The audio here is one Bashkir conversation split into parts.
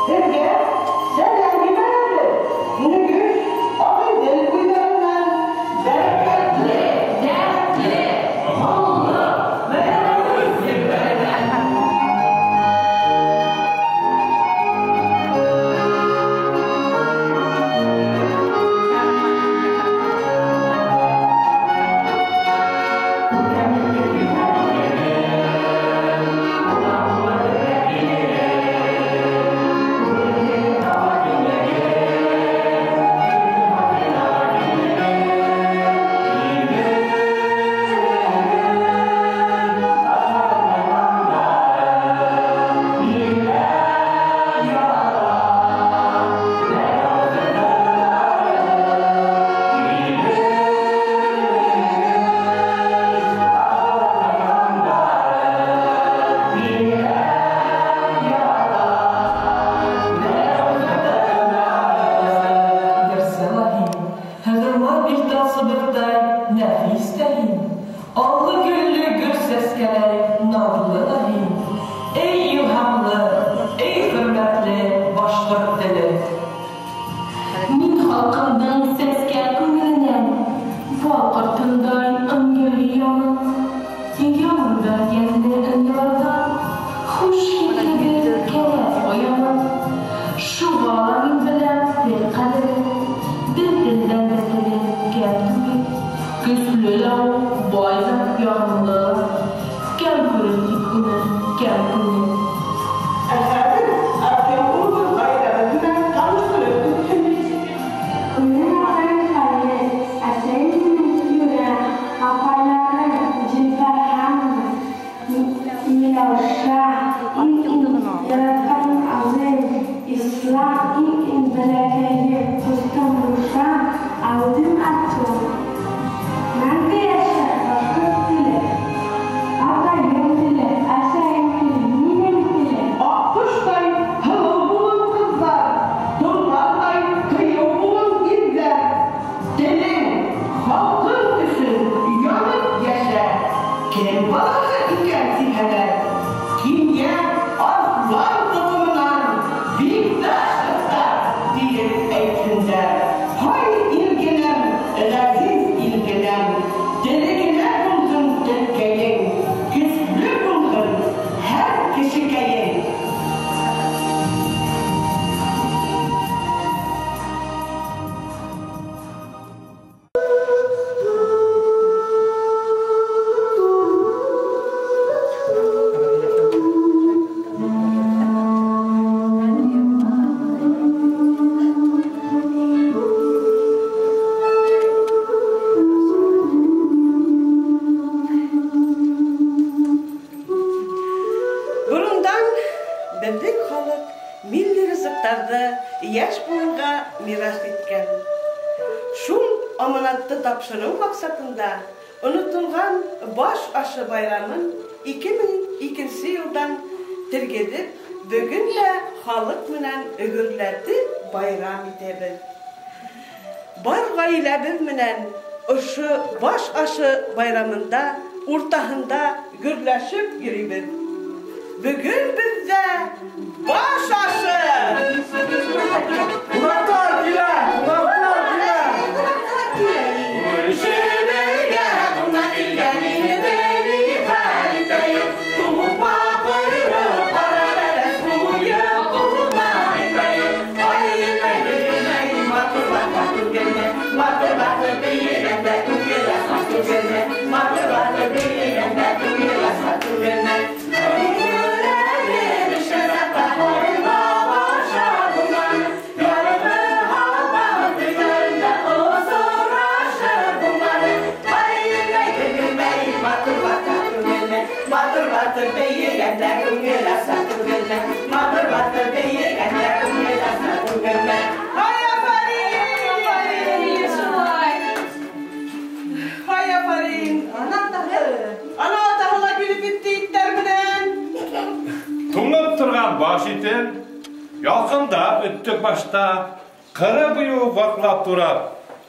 Һеҙгә сәләм ебәрәбеҙ, Нөгөш, Ағиҙел буйҙарынан. Бәрәкәтле, дәртле, моңло Мәләүез ерҙәренән. Йырсы ла һин, һыҙырма билтал сыбыҡтай нәфис тә һин, аллы-гөллө гөл сәскәләй наҙлы ла һин. Эй илһамлы, эй хөрмәтле башҡорт теле! Мин халҡымдың сәскә күңеленән бал ҡортондай ынйы йыямын. Йыямын да йәнле ынйыларҙан хуш еҫле гөл кәләп ҡоямын. Шуға ла мин беләм тел ҡәҙерен, бер телдән дә теле кәм түгел. Көслө лә ул, бай ҙа, яғымлы ла. Кәм күрер тик уны кәм күңел. Ә хәҙер археолог ғаиләбеҙ менән таныштырып үтһен. Минең атайым Хәлил, әсәйем Минтимерә, апайларым Зөлфәр һәм Миләүшә, иң-иң яратҡан абыйым Ислам, иң-иң бәләкәйе ҡустым Рушан, әүҙем Артем. Мәңге йәшә башҡорт теле, атайым теле, әсәйем теле, минең телем. Аҡҡоштай һылыу булын ҡыҙҙар, торнаҙай ҡыйыу булын ирҙәр. Телең, халҡың өсөн янып йәшә. Кем балаһы икән тиһәләр, Кинйә арыҫлан тоҡомонан Бикташевтар тиеп әйтһендәр. Һай илгенәм, ғәзиз илгенәм, теле генә булһын телкәйең, көслө булһын һәр кешекәйең. Борондан беҙҙең халыҡ милли ризыҡтарҙы йәш быуынға мираҫ иткән. Шул аманатты тапшырыу маҡсатында онотолған баш ашы байрамын 2002 йылдан тергеҙеп, бөгөн дә халыҡ менән өгөрләтеп байрам итәбеҙ. Бар ғаиләбеҙ менән ошо баш ашы байрамында уртаһында гөрләшеп йөрөйбөҙ. Бөгөн беҙҙә баш ашы! Ҡунаҡтар килә! Ҡунаҡтар килә! Күршебеҙгә ҡунаҡ килгән инде, ни хәл итәйек? Тупа ҡойроҡ, ҡара бәрәс ҡуйып, ҡунаҡ итәйек. Ай, гелмәй, матур баҡа түгелме? Матур баҡа бейегәндә күңел асма түгелме? Матур баҡа бейегәндә күңел асма түгелме? Матур батыр бейегәндә күңел асма түгелме? Матур батыр бейегәндә күңел асма түгелме? Һай, афарин! Шулай. Һай, афарин! Ана атаһы! Ана атаһы ла килеп етте иттәр менән. Туңып торған баш итен ялҡында өттөк башта, ҡыры буйы ваҡлап турап,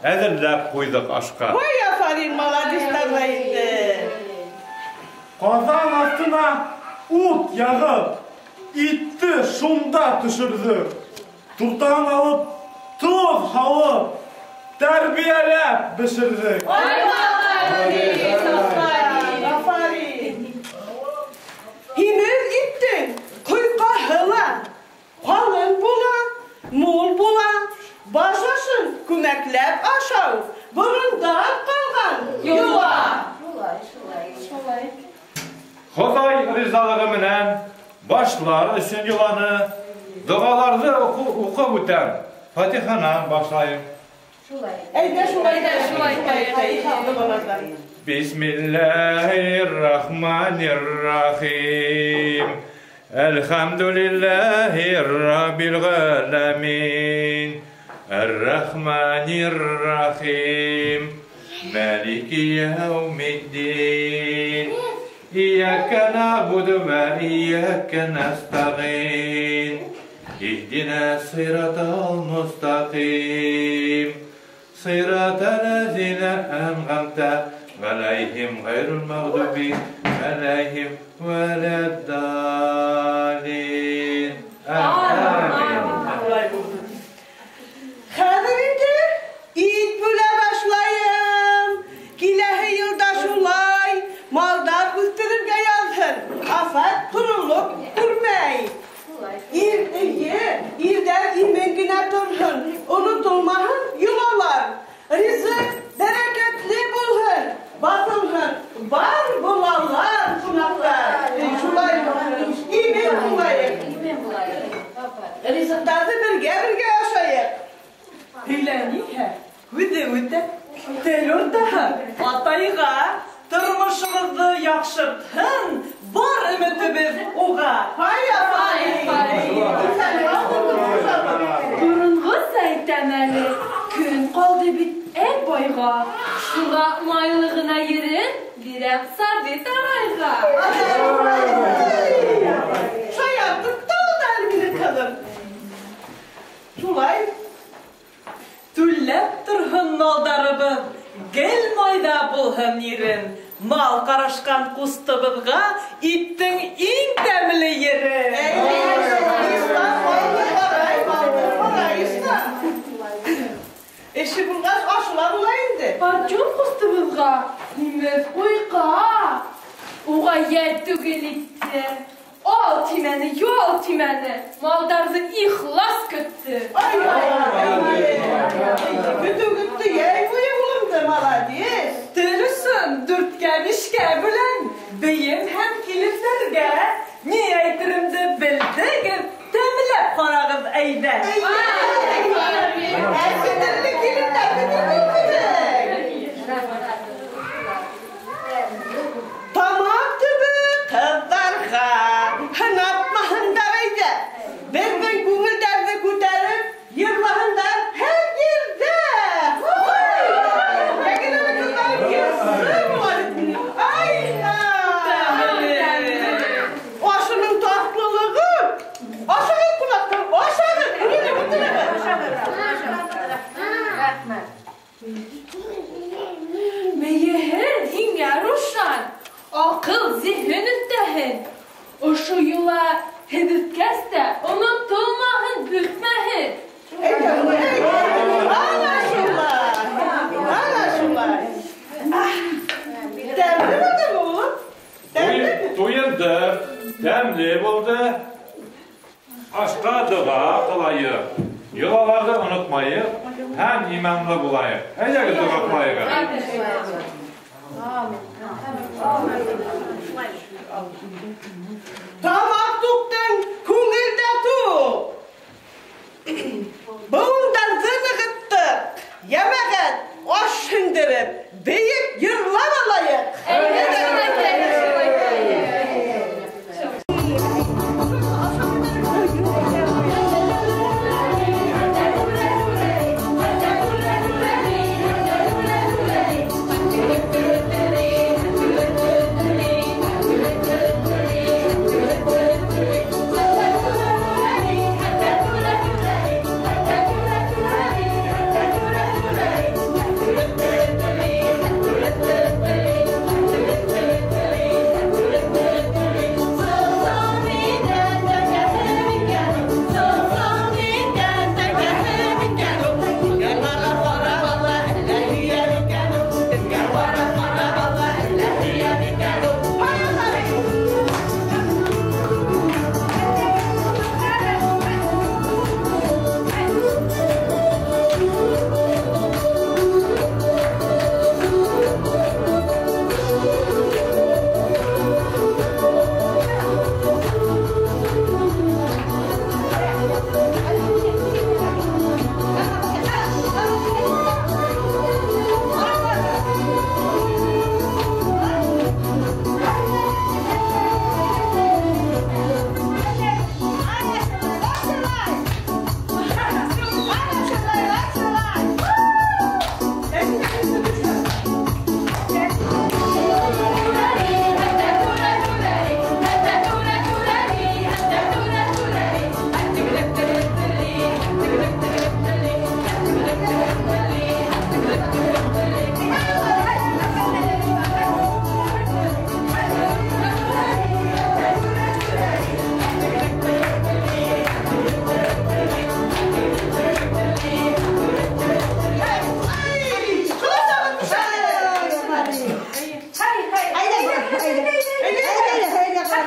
әҙерләп ҡуйҙыҡ ашҡа. Ой, афарин, молодецтар ҙа инде. Ҡаҙан аҫтына ут яғып, Итте шунда төшөрҙөк. Туртаһын алып, тоҙ һалып, тәрбиәләп бешерҙек. Ай, молодец, афарин. Һимеҙ иттең ҡойҡаһы ла ҡалын була, мул була. Баш ашын күмәкләп ашау борондан ҡалған йола. Шулай. Хоҙай ризалығы менән башлар өсөн йоланы, доғаларҙы уҡып үтәм. Фатиханан башлайым. Әйҙә шулай, шулай. Бисмиллаһир-рахманир-рахим. Әлхәмдүлиллаһи раббил ғәләмин. Ар-рахманир-рахим. Малики яумиддин. Ияка набуду ва ияка настағин. Иһдина сиратал мустақим. Сиратал лазина анғамта алайһим ғайрул мағдуби алайһим валад-даллин. Амин. Хәҙер инде ит бүлә башлайым. Киләһе йылда шулай малдар үҫтерергә яҙһын. Афәт ҡоролоҡ күрмәй. Ир эйе, ирҙәр имен генә торһон, онотолмаһын йолалар. Ризыҡ бәрәкәтле булһын, баҫылһын бар булалар ҡунаҡтар. Шулай булһын, имен булайыҡ. Ризыҡтарҙы бергә-бергә ашайыҡ. Һөйләниһә, һүҙе үтә, тел уртаһы атайға, тормошобоҙҙо яҡшыртһын, бар өмөтөбөҙ уға. Ай, афарин! Боронғоса әйтәм әле, көн ҡалды бит әй байға. Шуға майлы ғына ерен бирәм Сабит ағайға. Шаяртып та алды әле минең ҡыҙым. Шулай. Түлләп торһон малдарыбыҙ, гел майҙа булһын ирен. Мал ҡарашҡан ҡустыбыҙға иттең иң тәмле ере. Ислам малды ҡарай, малды ҡарай, Ислам. Эше булғас, ашы ла була инде. Артем ҡустыбыҙға һимеҙ ҡуйҡа. Уға йәл түгел итте. Ал тимәне, ял тимәне. Малдарҙы ихлас көттө. Ай, ай, ай. Көтөү көттө, йәй буйы улымды, молодец. Тел өсөн дүрткә, бишкә бүләм. Бейем һәм килендәргә. Ни әйтеремде белдегеҙ, тәмләп ҡарағыҙ әйҙә. Ә сетерле килендәрҙе белдегеҙ. Тамаҡ төбө ҡыҙҙарға, һынатмаһындар әйҙә. Беҙҙең күңелдәрҙе күтәреп, йырлаһындар һәр ерҙә. Йәгенә ҡыҙҙарым йырсы була бит минең. Ай, ашының татлылығы. Ашағыҙ, ҡунаҡтар, ашағыҙ. Үләне ултырығыҙ. Мейеһен һиңә, Рушан, аҡыл зиһен өҫтәһен. Ошо йола һеҙ үткәс тә онотолмаһын, бөтмәһен. Ана шулай, ана шулай. Тәмле булдымы, улым? Тәмлеме? Туйынды, тәмле булды. Ашҡа доға ҡылайыҡ. Йолаларҙы онотмайыҡ һәм иманлы булайыҡ. Әйҙәгеҙ доға ҡылайыҡ әле. Тамаҡ туҡтың, күңел дә туҡ. Быуындарҙы нығыттыҡ. Йәмәғәт, аш һеңдереп, бейеп йырлап алайыҡ. Әйҙә, шулай, шулай. Thank you.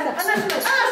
Ана шулай, ана